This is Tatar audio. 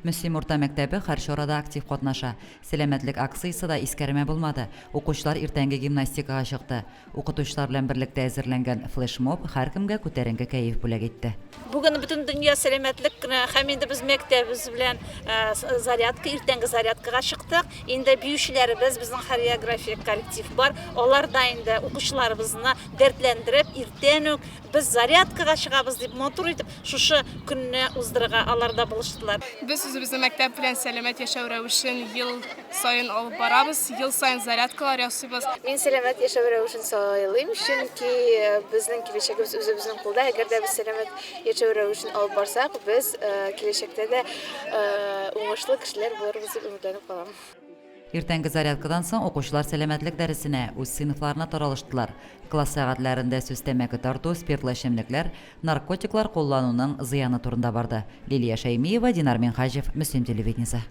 Мөслим урта мәктәбе һәр чарада актив катнаша. Сәламәтлек акциясе дә искәрмә булмады. Укучылар иртәнге гимнастикага чыкты. Укытучылар белән берлектә әзерләнгән флешмоб һәркемгә күтәренке кәеф бүләк итте. Бүген Бөтендөнья сәламәтлек көне һәм инде без мәктәбебез белән зарядка, иртәнге зарядкага чыктык. Инде биючеләребез, безнең хореографик коллектив бар, алар да инде укучыларыбызны дәртләндереп, иртән үк Без зарядкага чыгабыз, дип матур итеп шушы көнне уздырырга алар да булыштылар. Без үзебезнең мәктәп белән сәламәт яшәү рәвешен ел саен алып барабыз, ел саен зарядкалар ясыйбыз. Мин сәламәт яшәү рәвешен сайлыйм, чөнки безнең киләчәгебез үзебезнең кулда. Әгәр дә без сәламәт яшәү рәвешен алып барсак, без киләчәктә дә уңышлы кешеләр булырбыз дип өметләнеп калам. Иртәнге зарядкадан соң укучылар сәламәтлек дәресенә, үз сыйныфларына таралыштылар. Класс сәгатьләрендә сүз тәмәке тарту, спиртлы эчемлекләр, наркотиклар куллануның зыяны турында барды. Лилия Шәймиева, Динар Минһаҗев, Мөслим телевидениесе.